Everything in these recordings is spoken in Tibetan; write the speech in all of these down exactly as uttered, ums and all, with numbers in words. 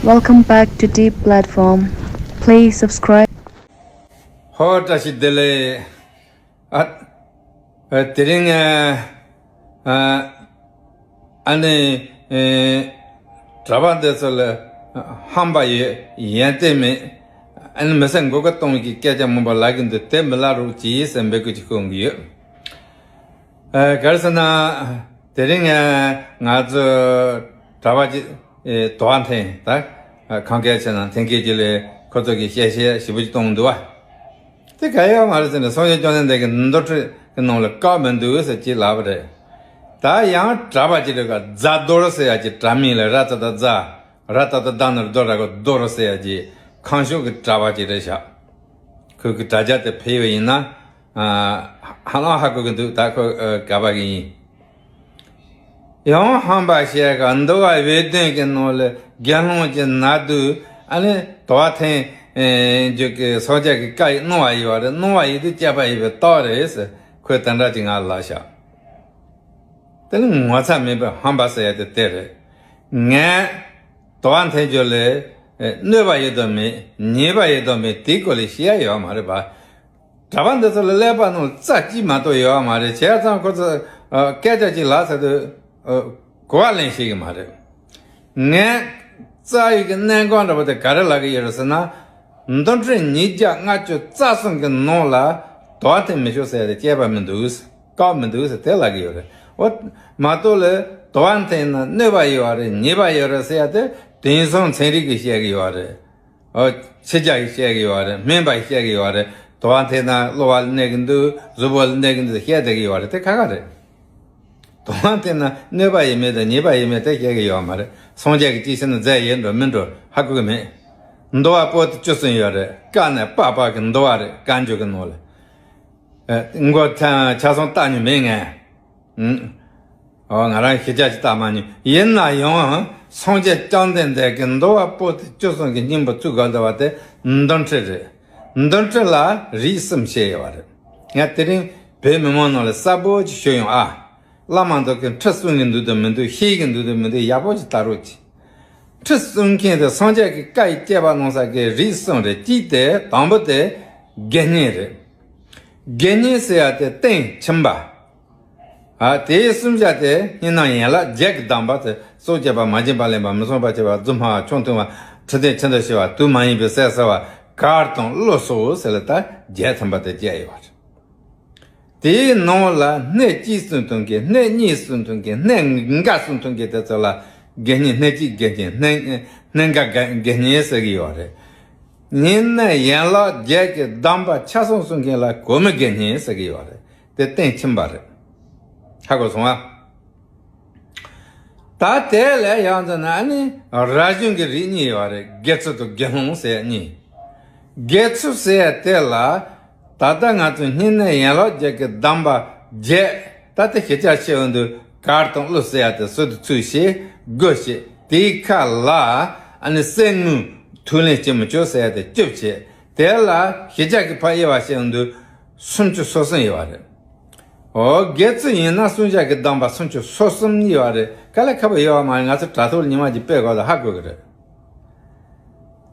Welcome back to Deep Platform. Please subscribe. ཧོ། བཀྲ་ཤིས་བདེ་ལེགས། ཨ། ཨ། དེ་རིང་། ཨ། ཨ། ཨ་ནི། ཨེ། གྲྭ་པ་འདི་ཚོ་ལ་ཧམ་པ་ཡོད། ཡོན་ཏན་མེད། ཨ་ནི་མི་ཚེ་མགོ་སྐོར་གཏོང་གི་སྐད་ཆ་མང་པོ་ལབ་ཀྱི་འདུག་དེ་མི་ལབ་རོགས་གྱིས་ཟེར་འབོད་སྐུལ་ཅིག་ཞུ་གི་ཡོད། ཨ། ག་རེ་ཟེར་ན། དེ་རིང་ང་ཚོ་གྲྭ་པ་ཅིག་ཨེ། དོ་བ་འཐེན་ད། ཨ། ཁང་སྐད་ཆེ་ན་འཐེན་སྐད་ཀྱི་ལས་ཁོ་ཚོ་གི་བཤད་བཤད་ཞིབ་པོ་ཅིག་གཏོང་འདུག་བ། དེ་ག་ཡོད་མ་རེད་ཟེར་ནས། སངས་རྒྱས་བཅོམ་ལྡན་འདས་ཀྱི་མདོ་ཁྲིད་ཀྱི་ནང་ལ་བཀག་མི་འདུག་ཟེར་ཅིག་ལབ་པ་རེད། ད་ཡང་གྲྭ་པ་ཅིག་རེད་ག་རྫ་རྡོར་ཟེར་ཡ་ཅིག་དྲ་མིག་ལ་ར་ཙ་ད་རྫ། ར་ཏ་ཏ་ད་ན་རྡོ་ར་ག་རྡོར་ཟེར་ཡ་ཅིག་ཁམས་ཕྱོགས་ཀྱི་གྲྭ་པ་ཅིག་རེད་ཤག་ཁོས་ཀྱི་དྲ་རྒྱ་དེ་ཕུལ་བ་ཡིན་ན། ཨ། ཧ་ལམ་ཧ་གོ་གི་འདུག་ད་ཁོ། ཨ། ག་པ་གི་ཡིན། ཡང་ཧམ་པ་བཤད་ག་འདུལ་བ་འོད་ལྡན་གྱི་ནང་ལ་དགེ་སློང་གི་ནང་དུ། ཨ་ནི་དོ་བ་འཐེན་རྒྱུ་གི་སངས་རྒྱས་ཀྱི་བཀའ་ཡིས་གནང་བ་ཡོད་པ་རེད། གནང་བ་ཡིན་དུས་བཅས་པ་ཡིན་པའི་རྟགས་རེད་ཟེར། ཁོས་དེ་འདྲ་ཅིག་ང་ལ་ལབ་ཤག་དེ་ནི་ངོ་ཚ་མེད་པའི་ཧམ་པ་ཟེར་ཡ་དེ་དེ་རེད། ངས་དོ་བ་འཐེན་རྒྱུ་ལ་གནོད་པ་ཡོད་དམ་མེད། ཉེས་པ་ཡོད་དམ་མེད། དེའི་སྐོར་ལ་བཤད་ཡ་ཡོད་མ་རེད་པ། གྲྭ་པ་འདི་ཚོ་ལ་ཀླད་པ་ནང་རྩ་གཅིག་མ་གཏོགས་ཡོད་མ་རེད། བྱས་ཙང་ཁོ་ཚོ། ཨ། སྐད་ཆ་གཅིག་ལབ་ཚར་དུས། ཨ། གོ་བ་ལེན་ཤེས་ཀྱི་མ་རེད། ངས་རྩ་བའི་གི་གནད་འགག་འདྲ་པོ་དེ་ག་རེ་ལབ་ཀྱི་ཡོད་རེད་ཟེར་ན། མདོ་ཁྲིད་ཉིས་བརྒྱ་ལྔ་བཅུ་རྩ་གསུམ་གྱི་ནང་ལ་དོ་བ་འཐེན་མི་ཆོག་ཟེར་ཡ་དེ་བཅས་པ་མི་འདུག་བཀག་མི་འདུག་ཟེར་དེ་ལབ་ཀྱི་ཡོད་རེད། འོ། མ་གཏོགས་ལ་དོ་བ་འཐེན་ན་གནོད་པ་ཡོད་རེད། ཉེས་པ་ཡོད་རེད་ཟེར་ཡ་དེ་དེང་སང་ཚན་རིག་གིས་བཤད་ཀྱི་ཡོད་རེད། འོ། ཕྱི་རྒྱལ་གྱིས་བཤད་ཀྱི་ཡོད་རེད། སྨན་པ་གིས་བཤད་ཀྱི་ཡོད་རེད། དོ་བ་འཐེན་ན་གློ་བ་ལ་གནོད་ཀྱི་འདུག་གཟུགས་པོ་ལ་གནོད་ཀྱི་འདུག་བཤད་བསྡད་ཀྱི་ཡོད་རེད། དེ་ཁ་ཁ་རེད། དོ་བ་འཐེན་ན་གནོད་པ་ཡོད་མེད་དང་ཉེས་པ་ཡོད་མེད་དེ་བཤད་ཀྱི་ཡོད་མ་རེད། སངས་རྒྱས་ཀྱིས་ཅི་བཤད་ན་རྫས་ཡིན་འགྲོ་མིན་འགྲོ་ཧ་གོ་གི་མེད། འདུལ་བ་པོ་ཏི་བཅུ་གསུམ་ཡོད་རེད། ཀ་ནས་པ་བར་གྱི་འདུལ་བ་རེད། བཀའ་འགྱུར་གྱི་ནང་ལ། ཨ། མགོ་ཆ་ཆ་ཚང་བལྟས་མྱོང་མེད་ངས། ཨུམ། ཨོ། ང་རང་ཞིབ་ཆ་ཞིག་བལྟས་མ་མྱོང་། ཡིན་ན་ཡང་སངས་རྒྱས་བཅོམ་ལྡན་འདས་ཀྱིས་འདུལ་བ་པོ་ཏི་བཅུ་གསུམ་གྱི་སྙིང་པོ་བཙུགས་དགོས་བསྡད་པ་དེ་མདོ་ཁྲིད་རེད། མདོ་ཁྲིད་ལ་རིགས་གསུམ་བཤད་ཡོད་པ་རེད། ང་དེ་རིང་བོད་མི་མང་ནང་ལ་གསལ་པོ་ཅིག་ཞུ་ཡོང་ཨ། བླ་མ་འདི་གིས་ཁྲིད་གསུང་གི་འདུག་དང་མི་འདུག་ཤེས་ཀྱི་འདུག་དང་མི་འདུག་ཡག་པོ་ཅིག་ལྟ་རོགས་གྱིས། ཁྲིད་གསུང་མཁན་དེ་སངས་རྒྱས་ཀྱི་བཀའ་ཡིས་བསྐྱེད་པ་གནང་ས་གི་རིགས་གསུམ་རེད། གཅིག་དེ་དང་པོ་དེ་དགེ་བསྙེན་རེད། དགེ་བསྙེན་ཟེར་ཡ་དེ་རྟེན་ཁྱིམ་པ། ཨ། དེའི་གསུམ་ཆ་དེ་བསྙེན་རྣམ་ཡན་ལག་བརྒྱད་ཀྱི་གདམས་པ་དེ། སྲོག་བཅད་པ། མ་བྱིན་པ་ལེན་པ། མི་བསྲུང་བ་བྱེད་པ། རྫུན་སྨྲ་བ། ཆང་འཐུང་བ། ཁྲི་སྟན་ཆེ་འདོགས་བྱེད་པ། དུག་མ་ཡིན་པའི་ཟས་ཟ་བ། གར་དང་གླུ་སོགས་ཟེར་ལ་ད་བརྒྱད་ཐམ་པ་དེ་བཅས་ཡོད་པ་རེད། དེའི་ནང་ལ་སྣེ་གཅིག་གསུམ་ཐོན་མཁན། སྣེ་གཉིས་གསུམ་ཐོན་མཁན། སྣེ་འགའ་གསུམ་ཐོན་མཁན་དེ་ཚོ་ལ་དགེ་བསྙེན། སྣེ་གཅིག་དགེ་བསྙེན། སྣེ་སྣེ་འགའ་དགེ་བསྙེན་ཟེར་གྱི་ཡོད་རེད། བསྙེན་གནས་ཡན་ལག་བརྒྱད་ཀྱི་གདམས་པ་ཆ་ཚང་གསུང་མཁན་ལ་གོ་མི་དགེ་བསྙེན་ཟེར་གྱི་ཡོད་རེད། དེ་རྟེན་ཁྱིམ་པ་རེད། ཧ་གོ་སོང་ཨ། ད་དེ་ལས་ཡང་འཛིན་ན་ནི་རྭ་ཅན་གྱི་རིགས་གཉིས་ཡོད་རེད། དགེ་ཚུལ་དང་དགེ་སློང་ཟེར་གཉིས། དགེ་ཚུལ་ཟེར་དེ་ལ་ད་ལྟ་ང་ཚོ་བསྙེན་གནས་ཡན་ལག་བརྒྱད་ཀྱི་གདམས་པ་བརྒྱད། ད་ལྟ་ཞིབ་ཆ་ཆེ་བོ་འདུག་གར་དང་གླུ་ཟེར་ཡ་དེ་ཟུར་དུ་ཚུད་བྱས་དགོས་བྱས། དེའི་ཁ་ལ་ཨ་ནི་གསེར་དངུལ་ཐུགས་ལེན་བྱེད་མི་ཆོག་ཟེར་ཡ་དེ་བཅུ་བྱས། དེ་ལ་ཞིབ་ཆ་གི་ཕར་དབྱེ་བ་བྱས་འདུག་སུམ་ཅུ་སོ་གསུམ་ཡོད་པ་རེད། འོ། དགེ་ཚུལ་ཡིན་ན་གསུམ་བཞག་གི་གདམས་པ་སུམ་ཅུ་སོ་གསུམ་ཡོད་པ་རེད། དཀའ་ལས་ཁག་པོ་ཡོད་པ་མ་རེད། ང་ཚོ་དྲ་ཐོག་ལ་ཉི་མ་གཅིག་སྤེལ་དགོས་ལ་ཧ་གོ་གི་རེད།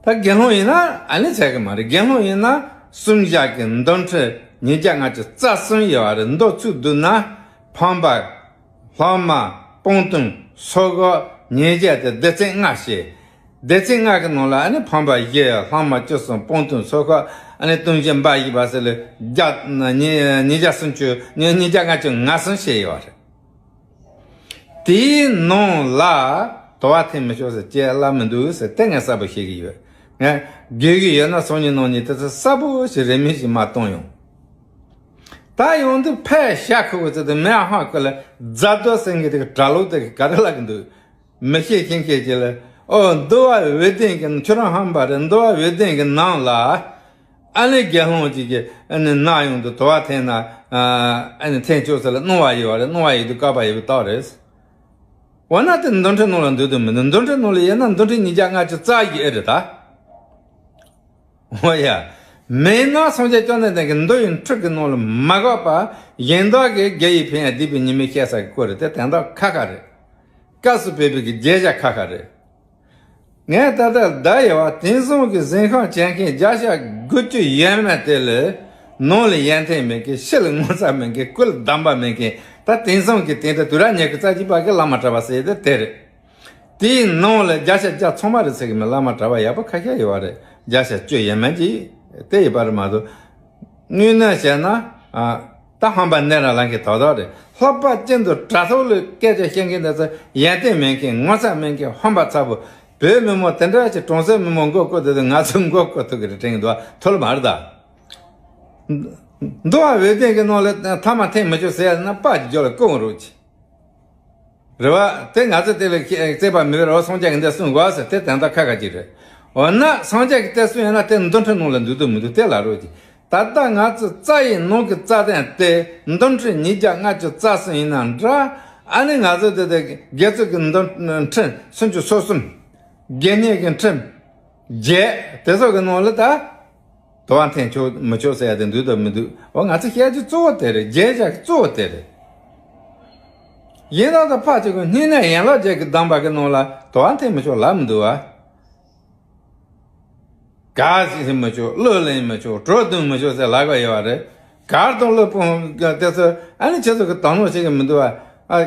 ད་དགེ་སློང་ཡིན་ན་ཨ་ནི་ཚད་གི་མ་རེད། དགེ་སློང་ཡིན་ན་གསུམ་བཞག་གི་མདོ་ཁྲིད་ཉིས་བརྒྱ་ལྔ་བཅུ་རྩ་གསུམ་ཡོད་པ་རེད། མདོ་ཚུར་བསྡུ་ན་ཕམ་པ། ལྷག་མ། སྤང་ལྟུང་། ཚོགས་འགོག་ཉེས་བྱས་དེ་སྡེ་ཚན་ལྔ་བཤད། སྡེ་ཚན་ལྔ་གི་ནང་ལ་ཨ་ནི་ཕམ་པ་བཞི། ལྷག་མ་བཅུ་གསུམ། སྤང་ལྟུང་། ཚོགས་འགོག་ཨ་ནི་ལྟུང་བྱེད་འབའ་ཞིག་པ་ཟེར་ལ་བརྒྱ། ཉིས་ཉིས་བརྒྱ་སུམ་ཅུ། ཉིས་ཉིས་བརྒྱ་ལྔ་བཅུ་ང་གསུམ་བཤད་ཡོད་པ་རེད། དེའི་ནང་ལ་དོ་བ་འཐེན་མི་ཆོག་ཟེར་ཅེས་ལབ་མི་འདུག་ཟེར་དེ་ངས་གསལ་པོ་བཤད་ཀྱི་ཡོད། ངས་དགོས་ཀྱི་ཡོད་ན་སང་ཉིན་གནངས་ཉིན་དེ་ཚོ་གསལ་པོ་ཞིག་རེ་མིག་ཞིག་མ་གཏོང་ཡོང་། ད་ཡོང་དུས་ཕལ་ཤ་ཁུ་བོ་ཚོ་དེ་མེད་ཧང་ཁུ་ལ་རྫ་རྡོ་སེང་གེ་དེ་གི་གྲྭ་ལོག་དེ་གི་ག་རེ་ལབ་གི་འདུག་མི་ཤེས་ཤེས་མཁན་ཅིག་ལ། ཨོ། འདུལ་བ་འོད་ལྡན་གྱི། ཁྱོད་རང་ཧམ་པ་རེད། འདུལ་བ་འོད་ལྡན་གྱི་ནང་ལ་ཨ་ནི་དགེ་སློང་ཅིག་གིས་ཨ་ནི་ནག་ཡོང་དུ་དོ་བ་འཐེན་ན་ཨ་ནི་འཐེན་ཆོག་ཟེར་ལ་གནང་བ་ཡོད་པ་རེད། གནང་བ་ཡོད་དུས་བཀག་པ་ཡོད་པའི་རྟགས་རེད། འོ་ན་དེ་མདོ་ཁྲིད་ནང་ལ་འདུག་དུ་མི་འདུག་མདོ་ཁྲིད་ནང་ལ་ཡིན་ན་མདོ་ཁྲིད་ཉིས་བརྒྱ་ལྔ་བཅུ་རྩ་བཞི་ཨེ་རེད་ད། འོ་ཡ། མེད་ན་སངས་རྒྱས་བཅོམ་ལྡན་འདས་ཀྱི་མདོ་ཡི་ཁྲིད་ཀྱི་ནང་ལ་མ་བཀག་པ་གཞན་དག་གིས་དགེ་བའི་ཕན་ཡོན་སྡིག་པའི་ཉེས་དམིགས་བཤད་ས་ཀྱི་སྐོར་རེད། དེ་དོན་དག་ཁ་ཁ་རེད། སྐབས་སུ་བབས་པའི་གི་བརྗོད་བྱ་ཁ་ཁ་རེད། ངས་ད་ལྟ་བརྡ་ཡོད་པ། དེང་སང་གི་གཟན་ཤམ་བྱེད་མཁན་བརྒྱ་ཆ་དགུ་བཅུ་ཡས་མས་དེ་ལ་ནང་ལ་ཡོན་ཏན་མེད་མཁན། ཕྱི་ལ་ངོ་ཚ་མེད་མཁན། སྐུ་ལ་སྡོམ་པ་མེད་མཁན། ད་དེང་སང་གི་དེང་དུས་དུས་རབས་ཉི་ཤུ་རྩ་གཅིག་པ་གི་བླ་མ་གྲྭ་པ་ཟེར་དེ་དེ་རེད། དེའི་ནང་ལ་བརྒྱ་ཆ་བརྒྱ་ཚང་མ་རེད་ཟེར་གི་མིན། བླ་མ་གྲྭ་པ་ཡག་པོ་ཁ་ཤས་ཡོད་པ་རེད། བརྒྱ་ཆ་བཅུ་ཡས་མས་ཅིག་དེ་ཡོད་པ་རེད་མ་གཏོགས། དངོས་གནས་བཤད་ན། ཨ། ད་ཧམ་པ་ནད་རང་ལངས་མཁན་དག་དག་རེད། ལྷག་པར་ཅན་དུ་དྲ་ཐོག་ལ་སྐད་ཆ་བཤད་མཁན་དེ་ཚོ་ཡོན་ཏན་མེད་མཁན། ངོ་ཚ་མེད་མཁན། ཧམ་པ་ཚ་པོ། བོད་མི་མང་དེ་འདྲ་ཞིག་གྲོང་གསེབ་མི་མང་མགོ་སྐོར་དེ་ཚོ་ང་ཚོ་མགོ་སྐོར་ཐུབ་ཀྱི་རེད་དྲན་གྱི་འདུག་བ། ཐོལ་མ་རེད་ད། འདུལ་བ་འོད་ལྡན་གྱི་ནང་ལ་ཐ་མ་འཐེན་མི་ཆོག་ཟེར་ཡ་ན་དཔའ་གི་རྒྱུ་ལ་བཀོད་འོང་རོགས་གྱིས། རེད་བ། དེ་ང་ཚོ་དེ་ལ་བརྩད་པ་མེད་པའི་རེད་བ། སངས་རྒྱས་ཀྱི་འདི་གསུང་དགོས་ཟེར་དེ་དོན་དག་ཁ་ཁ་ཅིག་རེད། འོ་ན་སངས་རྒྱས་ཀྱི་དེ་གསུང་ཡོད་ན་དེ་འདུལ་ཁྲིམས་ནང་ལ་འདུག་འདུག་མི་འདུག་དེ་ལབ་རོགས་གྱིས། ད་ལྟ་ང་ཚོ་རྩ་ཡི་ནང་གི་རྩ་དོན་དེ་འདུལ་ཁྲིམས་ཉིས་བརྒྱ་ལྔ་བཅུ་རྩ་གསུམ་ཡིན་ན་འདྲ། ཨ་ནི་ང་ཚོ་དེ་དེ་དགེ་ཚུལ་གྱི་འདུལ་ཁྲིམས་སུམ་ཅུ་སོ་གསུམ། དགེ་བསྙེན་གྱི་ཁྲིམས་བརྒྱད་དེ་ཚོ་གི་ནང་ལ་ད། དུ་བ་འཐེན་ཆོག་མི་ཆོག་ཟེར་ཡ་དེ་འདུག་དང་མི་འདུག་འོ་ང་ཚོ་བཤད་རྒྱུ་གཙོ་བོ་དེ་རེད། བརྗོད་བྱ་གཙོ་བོ་དེ་རེད། ཡིན་ན་ད་ཕར་ཕྱོགས་ཀྱི་བསྙེན་གནས་ཡན་ལག་བརྒྱད་ཀྱི་གདམས་པ་གི་ནང་ལ་དུ་བ་འཐེན་མི་ཆོག་ལབ་མི་འདུག་བ། གར་ཞིག་ལེན་མི་ཆོག་གླུ་ལེན་མི་ཆོག་གྲོ་བཏུང་མི་ཆོག་ཟེར་ལབ་ག་ཡོད་བ་རེད། གར་དང་གླུ་སྤོང་དེ་ཚོ་ཨ་ནི་ཁྱེད་ཚོ་གི་དོ་སྣང་བྱེད་ཀྱི་མི་འདུག་བ། ཨ།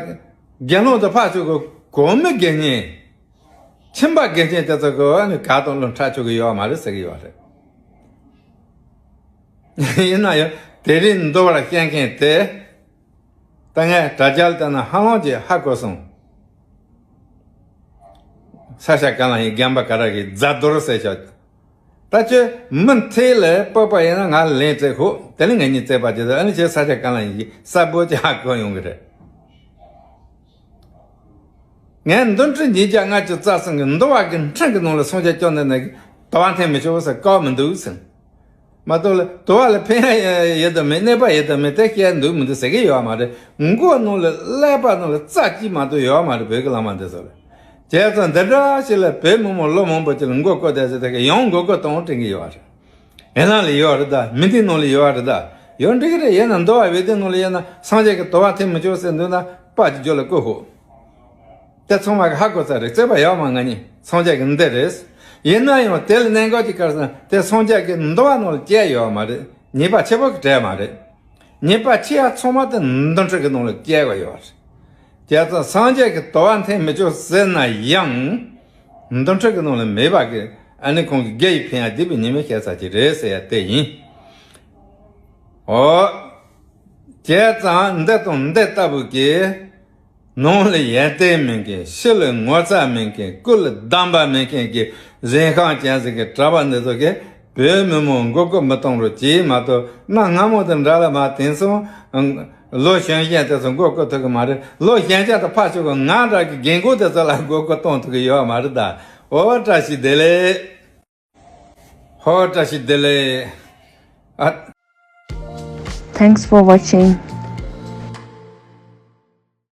དགེ་སློང་དུ་ཕར་ཕྱོགས་ཀྱི་གོང་མའི་དགེ་བསྙེན། ཁྱིམ་པ་དགེ་བསྙེན་དེ་ཚོ་གི་ཨ་ནི་གར་དང་གླུ་འཁྲབ་ཆོག་གི་ཡོད་མ་རེད་ཟེར་གི་ཡོད་རེད། ཡིན་ན་ཡང་དེ་རིང་འདུལ་བར་བཤད་མཁན་དེ། ད་ངས་དྲ་རྒྱ་ལ་བལྟས་ན་ཧ་ལམ་གྱིས་ཧ་གོ་སོང་། ས་སྐྱ་བཀའ་བློན་ཡིན་རྒན་པ་ག་ར་གི་རྫ་རྡོར་ཟེར་ཤག་ད་ཁྱོད་མུ་མཐུད་ལ་སྤོབས་པ་ཡིན་ན་ང་ལ་ལན་སྤྲད་ཤོག་དེ་ནི་ངེད་གཉིས་རྩོད་པ་བྱེད་དུས་ཨ་ནི་ཁྱོད་ས་སྐྱ་བཀའ་བློན་ཡིན་གྱི་གསལ་པོ་ཅིག་ཧ་གོ་ཡོང་གི་རེད། ངས་འདུལ་ཁྲིམས་ཉིས་བརྒྱ་ལྔ་བཅུ་རྩ་གསུམ་གྱི་འདུལ་བ་གི་ཁྲིམས་ཀྱི་ནང་ལ་སངས་རྒྱས་བཅོམ་ལྡན་འདས་ཀྱིས་དུ་བ་འཐེན་མི་ཆོག་ཟེར་བཀག་མི་འདུག་ཟེར། མ་གཏོགས་ལ་དུ་བ་ལ་ཕན་ཡ་ཡོད་དམ་མེད། གནོད་པ་ཡོད་དམ་མེད་དེ་བཤད་འདུག་མི་འདུག་ཟེར་གྱི་ཡོད་མ་རེད། མགོ་ནང་ལ་ཀླད་པ་ནང་ལ་རྩ་གཅིག་མ་གཏོགས་ཡོད་མ་རེད། བོད་ཀྱི་བླ་མ་འདི་ཚོ་ལ། བྱས་ཙང་འདི་འདྲ་ཞིག་ལ་བོད་མི་མང་ལོ་མང་པོ་ཅིག་ལ་མགོ་སྐོར་བསྡད་ཟེར་དེ་ག་ཡང་མགོ་སྐོར་གཏོང་དྲན་གྱི་ཡོད་རེད། ཨེ་ལང་ལ་ཡོད་རེད་ད། མི་འདི་ནང་ལ་ཡོད་རེད་ད། ཡོད་འགྲིག་གི་རེད། ཡིན་ན་འདུལ་བ་འོད་ལྡན་ནང་ལ་ཡོད་ན་སངས་རྒྱས་ཀྱིས་དུ་བ་འཐེན་མི་ཆོག་ཟེར་འདུག་ན་དཔའ་གི་རྒྱུ་ལ་བཀོད་ཤོག་དེ་ཚང་མ་གི་ཧ་གོ་ཚར་རེད། རྩོད་པ་ཡོད་མ། ང་གཉིས་སངས་རྒྱས་ཀྱི་འདི་རེད། ཡིན་ན་ཡང་དེ་ལ་གནད་འགག་ཅིག་ག་རེ་ཟེར་ན་དེ་སངས་རྒྱས་ཀྱི་འདུལ་བ་ནང་ལ་བཅད་ཡོད་མ་རེད། ཉེས་པ་ཆེ་པོ་གི་བྲལ་མ་རེད། ཉེས་པ་ཆེ་ཡ་ཚང་མ་དེ་འདུལ་ཁྲིམས་ཀྱི་ནང་ལ་བཅད་དགོས་ཡོད་རེད། བྱས་ཙང་སངས་རྒྱས་ཀྱིས་དུ་བ་འཐེན་མི་ཆོག་ཟེར་ན་ཡང་། འདུལ་ཁྲིམས་ཀྱི་ནང་ལ་མེད་པ་གི་ཨ་ནི་ཁོང་གི་དགེ་ཡི་ཕན་ཡ་སྡིག་པའི་ཉེས་དམིགས་བཤད་ས་ཅིག་རེད་ཟེར་ཡ་དེ་ཡིན། འོ། བྱས་ཙང་འདི་དང་འདི་ལྟ་བུ་གི་ནང་ལ་ཡོན་ཏན་མེད་མཁན། ཕྱི་ལ་ངོ་ཚ་མེད་མཁན། སྐུ་ལ་སྡོམ་པ་མེད་མཁན་གྱི་གཟན་ཤམ་ཅན་ཟིག་གི་གྲྭ་པ་འདི་ཚོ་གིས་བོད་མི་མང་མགོ་སྐོར་མི་གཏོང་རོགས་གྱིས། མ་གཏོགས་གནའ་སྔ་མོ་དང་འདྲ་ལ་མ། དེང་སང་ལོ་གཞོན་གཞོན་དེ་ཚོ་མགོ་སྐོར་ཐུབ་ཀྱི་མ་རེད། ལོ་གཞོན་གཞོན་དང་ཕར་ཕྱོགས་ཀྱི་ང་འདྲ་གི་རྒན་གོག་དེ་ཚོ་ལ་མགོ་སྐོར་གཏོང་ཐུབ་ཀྱི་ཡོད་མ་རེད་ད། འོ་བཀྲ་ཤིས་བདེ་ལེགས། ཧོ་བཀྲ་ཤིས་བདེ་ལེགས། ཨ། Thanks for watching.